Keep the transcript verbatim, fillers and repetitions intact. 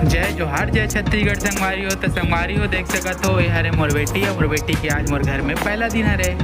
जय जोहार, जय छत्तीसगढ़ संगवारी हो। तो संगवारी हो, देख सकत हो, ये हरे मोर बेटी, और मोर बेटी के आज मोर घर में पहला दिन हरे।